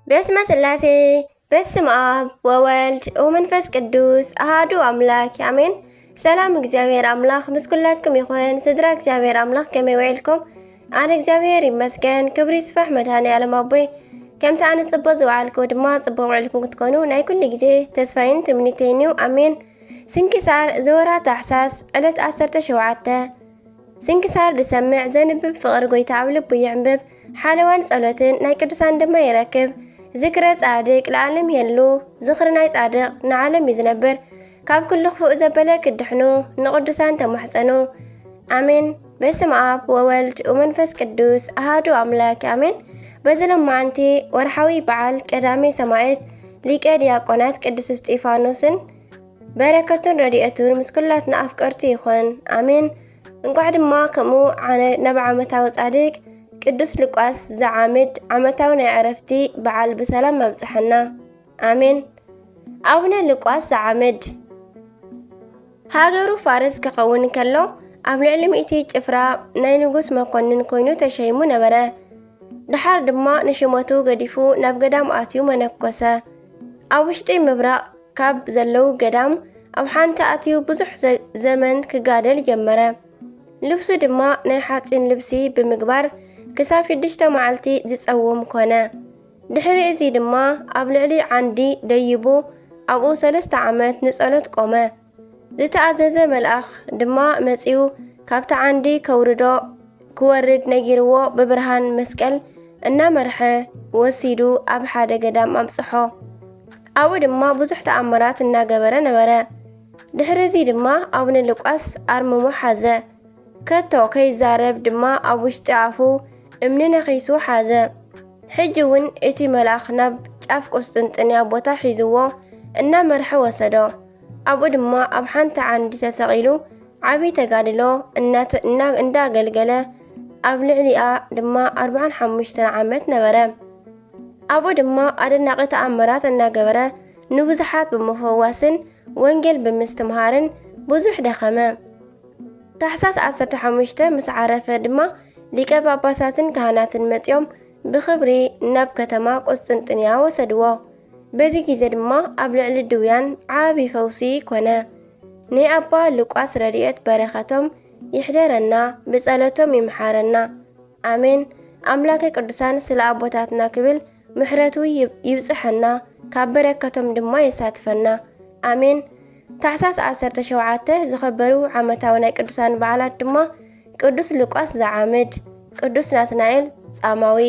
በስመ ስላሴ፣ በስመ ኣብ ወወልድ ወመንፈስ ቅዱስ ኣሃዱ ኣምላክ ኣሜን። ሰላም እግዚኣብሔር ኣምላኽ ምስ ኩላትኩም ይኹን። ስድራ እግዚኣብሔር ኣምላኽ ከመይ ውዒልኩም? ኣነ እግዚኣብሔር ይመስገን፣ ክብሪ ይስፋሕ መድኃኔ ዓለም ኣቦይ። ከምቲ ኣነ ጽቡቕ ዝወዓልኩ ድማ ጽቡቕ ውዒልኩም ክትኮኑ ናይ ኩሉ ግዜ ተስፋይን ትምኒተይን እዩ። ኣሜን። ስንክሳር ዘወርሃ ታሕሳስ ዕለት ዓሰርተ ሸውዓተ። ስንክሳር ዝሰምዕ ዘንብብ ፍቕሪ ጎይታ ኣብ ልቡ ይዕንብብ፣ ሓለዋን ጸሎትን ናይ ቅዱሳን ድማ ይረክብ። ዝክረ ጻድቅ ለዓለም ይህሉ፣ ዝኽሪ ናይ ጻድቅ ንዓለም እዩ ዝነብር። ካብ ኩሉ ክፉእ ዘበለ ክድሕኑ ንቅዱሳን ተማሕጸኑ። ኣሜን። በስመ ኣብ ወወልድ ወመንፈስ ቅዱስ ኣሃዱ ኣምላክ ኣሜን። በዚ ሎማዓንቲ ወርሓዊ በዓል ቀዳሜ ሰማዕት ሊቀ ዲያቆናት ቅዱስ እስጢፋኖስን በረከቱን ረድኤቱን ምስ ኩላትና ኣፍቀርቲ ይኹን። ኣሜን። እንቋዕ ድማ ከምኡ ዓነ-፣ ናብ ዓመታዊ ጻድቅ ቅዱስ ሉቃስ ዘዓምድ ዓመታዊ ናይ ዕረፍቲ በዓል ብሰላም ኣብጽሐና። ኣሜን። ኣቡነ ሉቃስ ዘዓምድ ሃገሩ ፋርስ ክኸውን ከሎ ኣብ ልዕሊ ሚእቲ ጭፍራ ናይ ንጉስ መኮንን ኮይኑ ተሸይሙ ነበረ። ደሓር ድማ ንሽመቱ ገዲፉ ናብ ገዳም ኣትዩ መነኮሰ። ኣብ ውሽጢ ምብራቕ ካብ ዘለዉ ገዳም ኣብ ሓንቲ ኣትዩ ብዙሕ ዘ-፣ ዘመን ክጋደል ጀመረ። ልብሱ ድማ ናይ ሓጺን ልብሲ ብምግባር ክሳብ ሽዱሽተ መዓልቲ ዝጸውም ኮነ። ድሕሪ እዚ ድማ ኣብ ልዕሊ ዓንዲ ደይቡ ኣብኡ ሰለስተ ዓመት ንጸሎት ቆመ። ዝተኣዘዘ መልኣኽ ድማ መጺኡ ካብቲ ዓንዲ ከውርዶ ክወርድ ነጊርዎ ብብርሃን መስቀል እናመርሐ ወሲዱ ኣብ ሓደ ገዳም ኣብጽሖ። ኣብኡ ድማ ብዙሕ ተኣምራት እናገበረ ነበረ። ድሕሪ እዚ ድማ ኣቡነ ሉቃስ ኣርምሞ ሓዘ። ከቶ ከይዛረብ ድማ ኣብ ውሽጢ ኣፉ እምኒ ነኺሱ ሓዘ። ሕጂ እውን እቲ መልኣኽ ናብ ጫፍ ቁስጥንጥንያ ቦታ ሒዝዎ እናመርሐ ወሰዶ። ኣብኡ ድማ ኣብ ሓንቲ ዓንዲ ተሰቒሉ ዓቢ ተጋድሎ እናተ-፣ እና-፣ እንዳገልገለ ኣብ ልዕሊኣ ድማ ኣርባዓን ሓሙሽተን ዓመት ነበረ። ኣብኡ ድማ ኣደናቂ ተኣምራት እናገበረ ንብዙሓት ብምፍዋስን ወንጌል ብምስትምሃርን ብዙሕ ደኸመ። ታሕሳስ ዓሰርተ ሓሙሽተ ምስ ዓረፈ ድማ ሊቀ ጳጳሳትን ካህናትን መጺኦም ብኽብሪ ናብ ከተማ ቁስጥንጥንያ ወሰድዎ። በዚ ግዜ ድማ ኣብ ልዕሊ ድውያን ዓቢ ፈውሲ ኮነ። ናይ ኣባ ሉቃስ ረድኤት በረኸቶም ይሕደረና፣ ብጸሎቶም ይምሓረና። ኣሜን። ኣምላከ ቅዱሳን ስለ ኣቦታትና ክብል ምሕረቱ ይብ-፣ ይብጽሐና፣ ካብ በረከቶም ድማ የሳትፈና። ኣሜን። ታሕሳስ ዓሰርተ ሸውዓተ ዝኸበሩ ዓመታዊ ናይ ቅዱሳን በዓላት ድማ ቅዱስ ሉቃስ ዘዓምድ፣ ቅዱስ ናትናኤል ጻማዊ፣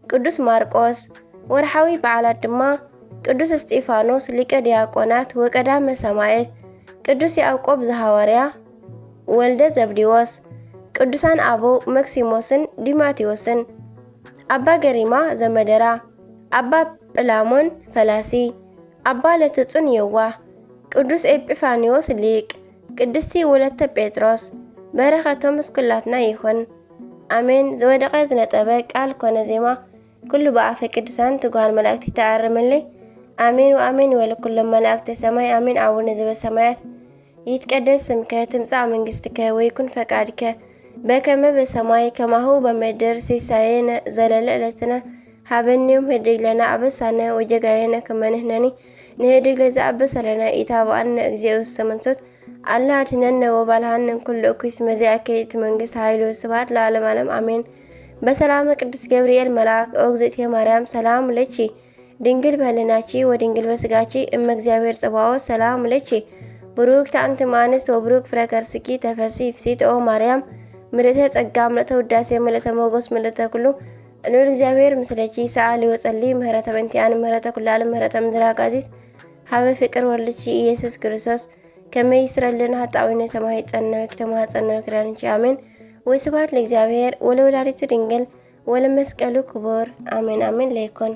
ቅዱስ ማርቆስ። ወርሓዊ በዓላት ድማ ቅዱስ እስጢፋኖስ ሊቀ ዲያቆናት ወቀዳመ ሰማዕት፣ ቅዱስ ያዕቆብ ዘሃዋርያ ወልደ ዘብዲዎስ፣ ቅዱሳን ኣበው መክሲሞስን ዲማቴዎስን፣ ኣባ ገሪማ ዘመደራ፣ ኣባ ጵላሞን ፈላሲ፣ ኣባ ለትጹን የዋህ፣ ቅዱስ ኤጲፋንዮስ ሊቅ፣ ቅድስቲ ወለተ ጴጥሮስ። በረኸቶም ምስ ኩላትና ይኹን። ኣሜን። ዝወደቐ ዝነጠበ ቃል ኮነ ዜማ ኩሉ ብኣፈ ቅዱሳን ትጓል መላእክቲ ተኣርምለይ። ኣሜን ወኣሜን ወለኩሎም መላእክተ ሰማይ። ኣሜን። ኣቡነ ዘበሰማያት ይትቀደስ ስምከ ትምጻእ መንግስትከ ወይኩን ፈቃድከ በከመ በሰማይ ከማሁ በምድር። ሲሳየነ ዘለለ ዕለትነ ሃበኒ ዮም ህድግ ለነ አበሳነ ወጌጋየነ ከመ ንሕነኒ ንህድግ ለዘአበሰ ለነ። ኢታብአነ እግዚኦ ውስተ መንሱት አላ አድህነነ ወባልሃነ እምኩሉ እኩይ እስመ ዚአከ ይእቲ መንግስት ኃይል ወስብሐት ለዓለመ ዓለም አሜን። በሰላመ ቅዱስ ገብርኤል መልአክ ኦ እግዝእትየ ማርያም ሰላም ለኪ ድንግል በህልናኪ ወድንግል በስጋኪ እመ እግዚአብሔር ጸባኦት ሰላም ለኪ ብሩክት አንቲ እምአንስት ወብሩክ ፍረ ከርስኪ ተፈሲ ፍሲት ኦ ማርያም ምልእተ ጸጋ ምልእተ ውዳሴ ምልእተ ሞገስ ምልእተ ኩሉ ልዑል እግዚኣብሔር ምስለኪ ሰኣሊ ወጸሊ ምህረተ በእንቲኣን ምህረተ ኩላል ምህረተ ምድር አጋዚት ሀበ ፍቅር ወልድኪ ኢየሱስ ክርስቶስ ከመ ይስረልን ሀጣዊነ ተማሂጸነ ወኪ ተማህጸነ ወኪዳንኪ አሜን። ወስብሐት ለእግዚአብሔር ወለወላዲቱ ድንግል ወለመስቀሉ ክቡር አሜን አሜን ለይኩን።